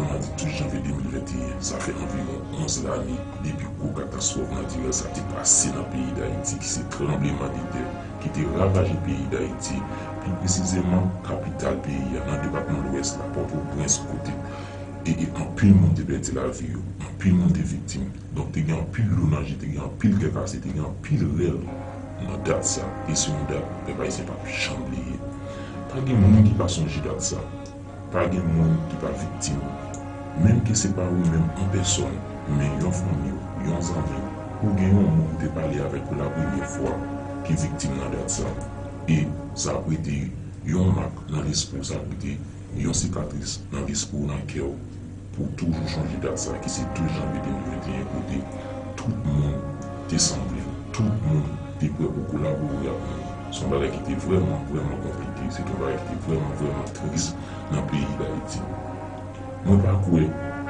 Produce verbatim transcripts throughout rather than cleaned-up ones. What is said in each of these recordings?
Madi douz janvye de mil venteyen, sa fè anviwon onz lane depi gwo katastwòf natirèl sa te pase nan peyi Dayiti, ki se tranblemanntè ki te ravaje peyi Dayiti, pi presizèman kapital peyi a, nan depatman Lwès la, Pòtoprens, kote e, e anpil moun te pèdi lavi yo, anpil moun te viktim. Donk, te gen anpil dlo nan je, te gen anpil kè kase, te gen anpil rèl nan dat sa. E se yon dat pèp ayisyen p ap janm bliye. Pa gen moun ki pa sonje dat sa. Pa gen moun ki pa viktim. Menm ke se pa ou menm an pèsòn, men yon fanmi w, yon zanmi w, ou gen yon moun ou te pale avèk ou la premyè fwa ki viktim nan dat sa. E sa ap rete yon mak nan lespri w, sa ap rete yon sikatris nan lespri w, nan kè w, pou w toujou chonje dat sa ki se douz janvye de mil venteyen, kote tout moun te sanble, tout moun te prè pou kolabore ak moun. Se yon bagay ki te vrèman, vrèman konplike, se te yon bagay ki te vrèman, vrèman tris nan peyi Dayiti. Mwen pa kwè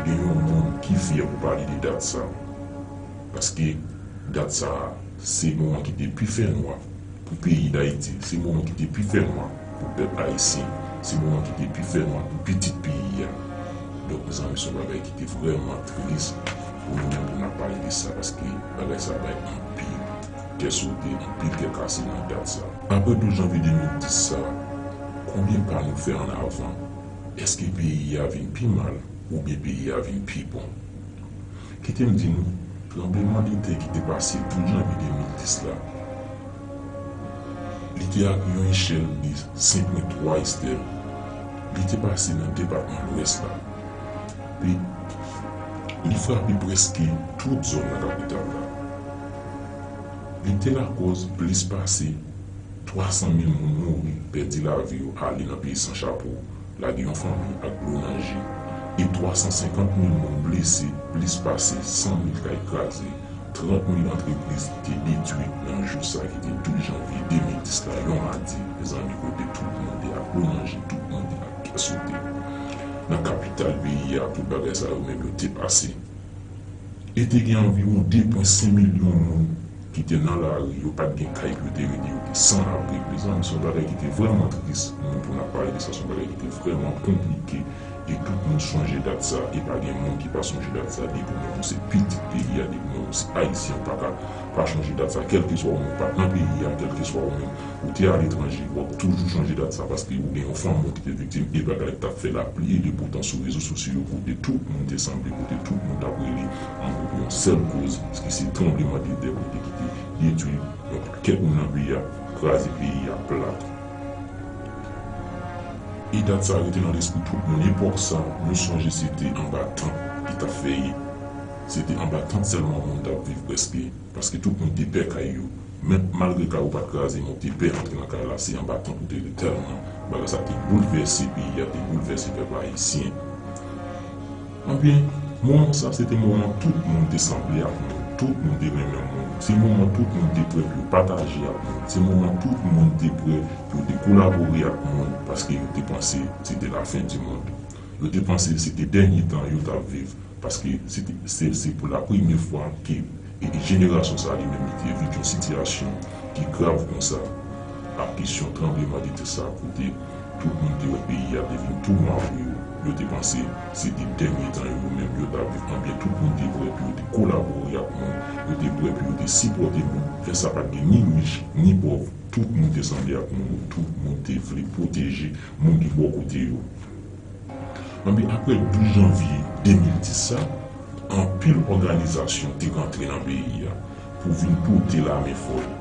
gen yon moun ki fyè pou pale de dat sa, paske dat sa a, se moman ki te pi fènwa pou peyi Dayiti, se moman ki te pi fènwa pou pèp ayisyen, se moman ki te pi fènwa pou pitit peyi a. Donk, mezanmi, se yon bagay ki te vrèman tris pou nou menm pou n ap pale de sa, paske bagay sa bay anpil kè sote, anpil kè kase nan dat sa. Apre douz janvye de mil dis sa, konbyen pa nou fè an avan? Èske peyi a vin pi mal oubyen peyi a vin pi bon? Kite m di nou, tranblemanntè ki te pase douz janvye de mil dis la, li te ak yon echèl de senk pwen twa Richtè. Li te pase nan depatman Lwès la. Li, li frape prèske tout zòn nan kapital la. Li te lakòz plis pase twa san mil moun mouri, pèdi lavi yo, ale nan peyi san chapo, lage yon fanmi ak dlo nan je, e twa san senkant mil moun blese, plis pase san mil kay kraze, trant mil antrepriz te detwi nan jou sa ki te douz janvye de mil dis la, yon madi, mezanmi, kote tout moun te ak dlo nan je, tout moun te ak kè sote. Nan kapital peyi a, tout bagay sa yo menm yo te pase. E te gen anviwon de pwen senk milyon moun ki te nan lari, yo pa t gen kay pou yo te rete, yo te san abri. Mezanmi, se yon bagay ki te vrèman tris, moun, pou n ap pale de sa, se yon bagay ki te vrèman konplike. E tout moun sonje dat sa, e pa gen moun ki pa sonje dat sa, depi w menm ou se pitit peyi a, depi w menm ou se ayisyen, ou pa ka pa chonje dat sa, kèlkeswa ou menm ou pa t nan peyi a, kèlkeswa ou menm ou te aletranje, w ap toujou chonje dat sa, paske ou gen yon fanmi w ki te viktim, e bagay t ap fè lapli e de bo tan sou rezo sosyo yo, kote tout moun te sanble, kote tout moun t ap rele an gwo pou yon sèl koz, ki se tranblemanntè, kote ki te detwi yon pakèt moun nan peyi a, kraze peyi a plat. E dat sa rete nan lespri tout moun. Epòk sa, nou sonje se te anba tant ki t ap fè, se te anba tant sèlman moun t ap viv prèske, paske tout moun te pè kay yo. Men, malgre kay ou pa t kraze, men ou te pè antre nan kay la, se anba tant ou te rete, tèlman bagay sa te boulvèse peyi a, te boulvèse pèp ayisyen. Anben, moman sa, se te moman tout moun te sanble ak moun, tout moun te renmen moun, se moman tout moun te prè pou yo pataje ak moun, se moman tout moun te prè pou yo te kolabore ak moun, paske yo te panse se te lafen di mond. Yo te panse se te dènye tan yo t ap viv, paske se te, se, se pou la premyè fwa ke, e, e jenerasyon sa li menm li te viv yon sitiyasyon ki grav konsa, ak kesyon tranblemanntè sa, kote tout moun te wè peyi a te vin tou nwa pou yo. Yo te panse se te dènye tan yo menm yo t ap viv. Anben, tout moun te prè pou yo te kolabore ak moun, yo te prè pou yo te sipòte moun. Lè sa pa t gen ni rich, ni pòv, tout moun te sanble ak moun, tout moun te vle pwoteje moun ki bò kote yo. Anben, apre douz janvye de mil dis sa, anpil òganizasyon te rantre nan peyi a pou vin pote lame fò yo,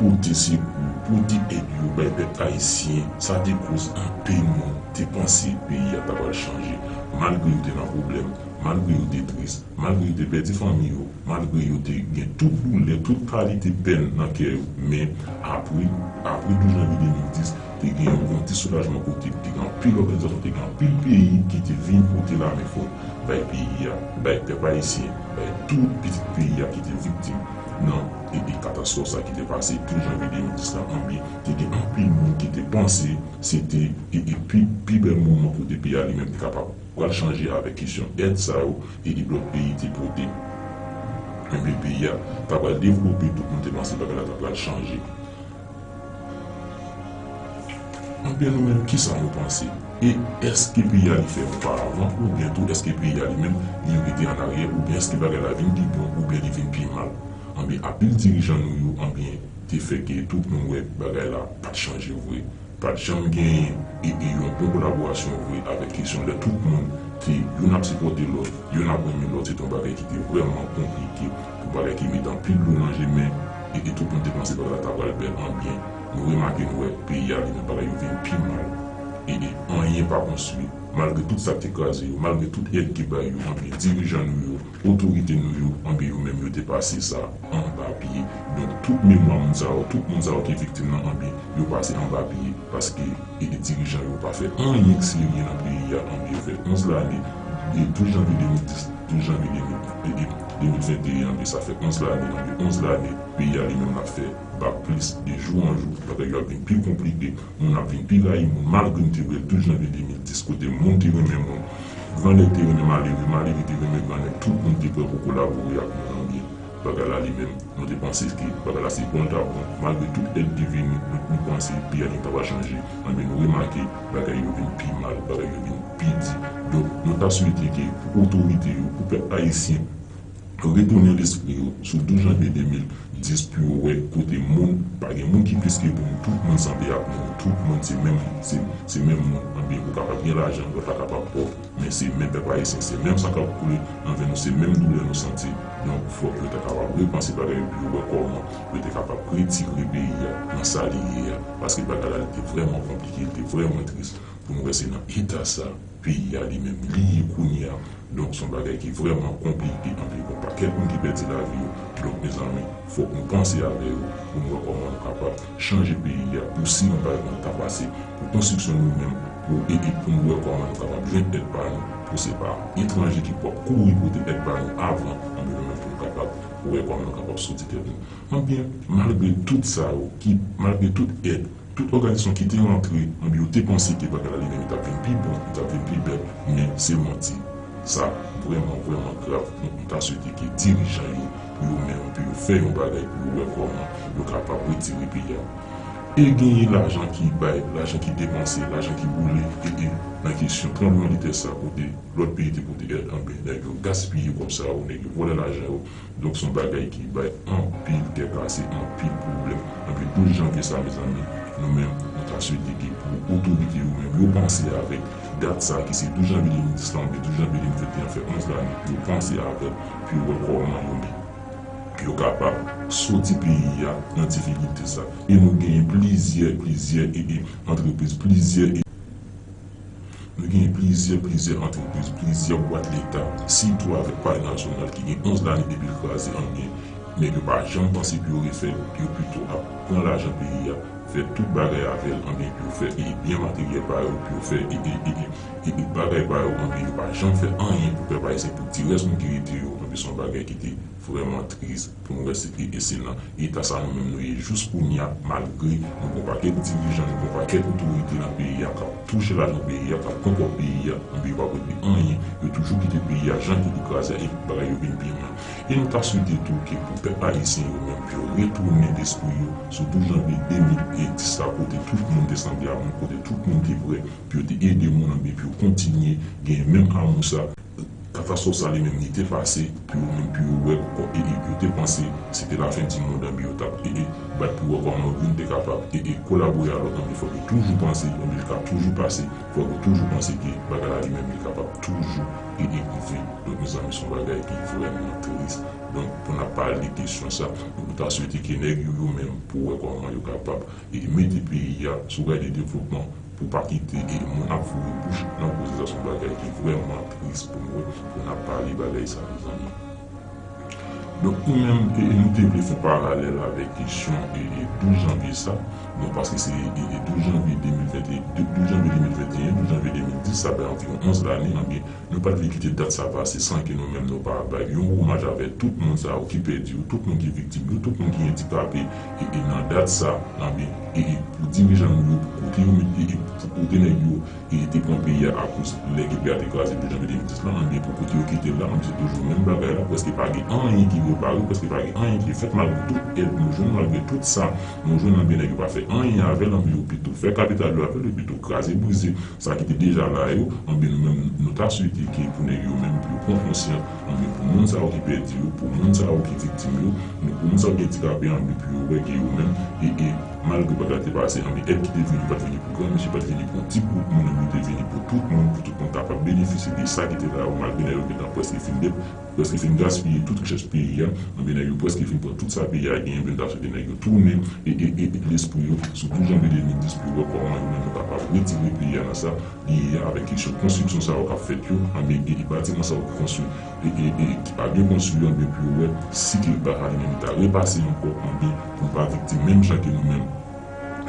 pote sekou, pote èd yo bay pèp ayisyen. Sa te koz anpil moun te panse peyi a ta pral chanje, malgre yo te nan pwoblèm, malgre yo te tris, malgre yo te pèdi fanmi yo, malgre yo te gen tout doulè, tout kalite pèn nan kè yo. Men apre, apre douz janvye de mil dis, te gen yon ti soulajman kote te gen anpil òganizasyon, te gen anpil peyi ki te vin pote lame fò bay peyi a, bay pèp ayisyen, bay tout pitit peyi a ki te viktim nan, e, e katastwòf sa ki te pase douz janvye de mil dis la. Anben, te gen anpil moun ki te panse se te, e, e pi, pi bèl moman kote peyi a li menm te kapab pral chanje avèk kesyon èd sa yo, e, e lòt peyi te pote. Anben, peyi a ta pral devlope, tout moun te panse bagay la ta pral chanje. Anben nou menm, kisa nou panse? E èske peyi a li fè oparavan, oubyen tou èske peyi a li menm li rete an aryè, oubyen èske bagay la vin pi bon, oubyen li vin pi mal? Anben, anpil dirijan nou yo, anben, te fè ke tout moun wè bagay la pa t chanje vre. Pa t janm genyen e, e yon bon kolaborasyon vre avèk kesyon lè tout moun te youn ap sipòte lòt, youn ap renmen lòt, se te yon bagay ki te vrèman konplike, yon bagay ki mete anpil dlo nan je, men e, e tout moun te panse bagay la ta pral bèl, anben, nou remake, nou wè peyi a li menm, bagay yo vin pi mal. E, e anyen pa konstwi. Malgre tout sa k te kraze yo, malgre tout èd ki bay yo, anben dirijan nou yo, otorite nou yo, anben yo menm yo te pase sa anba pye. Donk tout memwa moun sa yo, tout moun sa yo ki viktim nan, anben yo pase anba pye, paske e, e dirijan yo pa fè anyen k serye nan peyi a, anben yo fè onz lane, e douz janvye de mil dis, douz janvye de mil, e, e de mil venteyen, anben sa fè onz lane, anben onz lane, peyi a li menm l ap fè bak plis, de jou an jou bagay yo ap vin pi konplike, moun ap vin pi rayi moun, malgre n te wè l douz janvye de mil dis, kote moun te renmen moun, grannèg te renmen malere, malere te renmen grannèg, tout moun te prè pou kolabore ak moun, anben bagay la li menm, nou te panse ke bagay la se bon l t ap bon, malgre tout èd ki vini, nou, nou panse peyi a li ta va chanje, anben nou remake bagay yo vin pi mal, bagay yo vin pi di. Donk nou ta swete ke pou otorite yo, pou pèp ayisyen, retounen lespri yo sou douz janvye de mil dis pou yo wè kote moun, pa gen moun ki plis ke moun, tout moun sanble ak moun, tout moun se menm, se, se menm moun, anben ou kapab gen lajan, lòt la kapab pòv, men se menm pèp ayisyen, se menm san k ap koule nan venn nou, se menm doulè nou santi. Donk fòk yo ta kapab repanse bagay yo pou yo wè kòman yo te kapab retire peyi a nan sa li ye a, paske bagay la li te vrèman konplike, li te vrèman tris, pou nou wè se nan eta sa peyi a li menm li ye kounye a. Donk se yon bagay ki vrèman konplike, anpil, gon pakèt moun ki pèdi lavi yo. Donk mezanmi, fòk nou panse avè yo pou nou wè kòman nou kapab chanje peyi a, pou si yon bagay konsa ta pase, pou konstriksyon nou menm, pou e, e pou nou wè kòman nou kapab jwenn èd pa nou, pou se pa etranje ki pral kouri pote èd pa nou avan, anben nou menm pou nou kapab wè kòman nou kapab soti tèt nou. Anben malgre tout sa yo, ki, malgre tout èd, tout òganizasyon ki te rantre, anben yo te panse ke bagay la li menm li t ap vin pi bon, li t ap vin pi bèl, men se manti. Sa vrèman, vrèman grav. Nou, nou ta swete ke dirijan yo, pou yo menm, pou yo fè yon bagay, pou yo wè kòman yo kapab retire peyi a. E genyen lajan ki bay, lajan ki depanse, lajan ki boule, e, e nan kesyon tranblemanntè sa, kote lòt peyi te pote èd, anben nèg yo gaspiye kòb sa yo, nèg yo vòlè lajan yo. Donk se yon bagay ki bay anpil kè kase, anpil pwoblèm. Anben douz janvye sa, mezanmi, nou menm, nou ta swete ke pou otorite yo menm, yo panse avèk dat sa ki se douz janvye de mil dis la, anben douz janvye de mil venteyen fè onz lane, pou yo panse avèk, pou yo wè kòman yo menm, pou yo kapab soti peyi a nan difikilte sa. E nou genyen plizyè, plizyè, e, e antrepriz, plizyè, e Nou genyen plizyè, plizyè antrepriz, plizyè bwat leta, sitou avèk Palè Nasyonal ki gen onz lane depi l kraze, anben nèg yo pa janm panse pou yo refè l, yo pito ap pran lajan peyi a, fè tout bagay avè l, anben pou yo fè e byen materyèl pa yo, pou yo fè e, e, e, e, e, e bagay pa yo, anben yo pa janm fè anyen pou pèp ayisyen, pou ti rès moun ki rete yo, anben se yon bagay ki te vrèman tris. Pou nou wè se, e, e se nan eta sa nou menm nou ye jous kounye a, malgre nou gon pakèt dirijan, nou gon pakèt otorite nan peyi a k ap touche lajan peyi a, k ap pran kòb peyi a, anben yo pa regle anyen, yo toujou kite peyi a jan ki te kraze a, e bagay yo vin pi mal. E nou ta swete tou ke pou pèp ayisyen yo menm, pou yo retounen lespri yo sou douz janvye de mil dis la, kote tout moun te sanble ak moun, kote tout moun te prè pou yo te ede moun, anben pou yo kontinye gen menm amou sa. Katastwòf sa li menm li te pase, pou yo menm pou yo wè kò, e, e, yo te panse se te lafen di mond, anben yo t ap, e, e, bat pou wè kòman youn te kapab, e, e, kolabore a lòt, anben fòk yo toujou panse, anben li ka toujou pase, fòk yo toujou panse ke bagay la li menm li kapab toujou, e, e, rive. Donk mezanmi, se yon bagay ki vrèman tris. Donk pou n ap pale de kesyon sa, nou ta swete ke nèg yo, yo menm pou wè kòman yo kapab e mete peyi a sou ray de devlopman, pou pa kite e moun ap foure bouch nan koze sa, se yon bagay ki vrèman tris pou mwen, pou n ap pale bagay sa, mezanmi. Donk nou menm, e, e nou te vle fè yon paralèl avèk kesyon e, e douz janvye sa, donk paske se e, e douz janvye de mil venteyen, douz janvye de mil venteyen, douz janvye de mil dis, sa bay anviwon onz lane, anben, nou pa t vle kite dat sa pase san ke nou menm nou pa bay yon omaj avè tout moun sa yo ki pèdi yo, tout moun ki viktim yo, tout moun ki andikape, e, e nan dat sa, anben, e, e pou dirijan nou yo, pou kote yo met, e, e pou kote nèg yo, e, te pran peyi a akoz lè ke peyi a te kraze douz janvye de mil dis la, anben pou kote yo kite l la, anben se toujou menm bagay la, prèske pa gen anyen ki Yo pa ri, paske pa gen anyen ki fèt malgre tout èd nou jwenn, malgre tout sa nou jwenn, anben nèg yo pa fè anyen avè l, anben yo pito fè kapital yo avè l, yo pito kraze brize sa ki te deja la yo, anben nou menm nou ta swete ke pou nèg yo menm pou yo pran konsyans, anben pou moun sa yo ki pèdi yo, pou moun sa yo ki viktim yo, men pou moun sa yo ki andikape, anben pou yo wè ke yo menm, e, e malgre bagay te pase, anben èd ki te vini pa t vini pou gran mesye, pa t vini pou yon ti gwoup moun, anben te vini pou tout moun, pou tout moun kapab benefisye de sa ki te la yo, malgre nèg yo gentan prèske fin dep, prèske fin gaspiye tout richès peyi a, anben nèg yo prèske fin pran tout sa peyi a genyen, anben ta swete nèg yo tounen e, e, e, e lespri yo sou douz janvye de mil dis pou yo wè kòman yo menm yo kapab retire peyi a nan sa li ye a avèk kesyon konstriksyon sa yo k ap fèt yo, anben e, e batiman sa yo ki konstwi e, e, e ki pa byen konstwi yo, anben pou yo wè si ke bagay li menm li ta repase ankò, anben pou n pa viktim menm jan ke nou menm,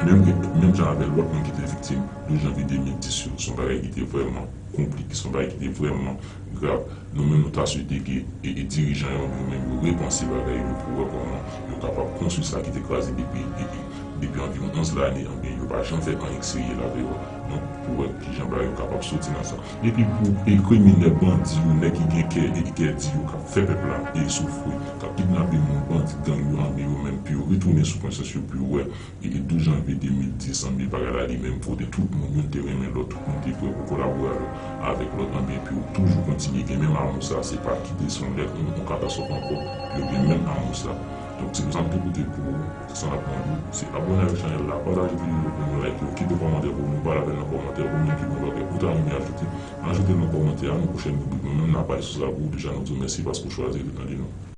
menm, menm jan avè lòt moun ki te viktim douz janvye de mil dis yo. Se yon bagay ki te vrèman konplike, se yon bagay ki te vrèman grav. Nou menm nou ta swete ke e, e dirijan yo, yo menm yo repanse bagay yo pou wè kòman yo kapab konstwi sa ki te kraze depi, e, e, depi anviwon onz lane, anben yo pa janm fè anyen k serye la avè yo. Donk pou wè kijan bagay yo kapab soti nan sa. Epi pou e kriminèl, bandi yo, nèg ki gen kè e kè di yo k ap fè pèp la e soufri, k ap kidnape moun, bandi, gang yo, anben yo menm pou yo retounen sou konsyans yo pou yo wè e, e douz janvye de mil dis, anben bagay la li menm kote tout moun youn te renmen lòt, tout moun te prè pou kolabore avèk, avèk lòt, anben pou yo toujou kontinye gen menm amou sa, se pa kite se yon lè, yon, yon katastwòf ankò, yo gen menm amou sa. Donk se pou sa m te pote pou ou, se sa n ap mande w, se abòne avèk chanèl la, pataje videyo pou nou, like yo, kite kòmantè pou nou, pale avè n nan kòmantè, ou menm ki gen yon bagay ou ta renmen ajoute, ajoute l nan kòmantè a, nan pwochèn ribrik nou menm n ap pale sou sa pou ou, deja nou di w mèsi paske w chwazi ret tande nou.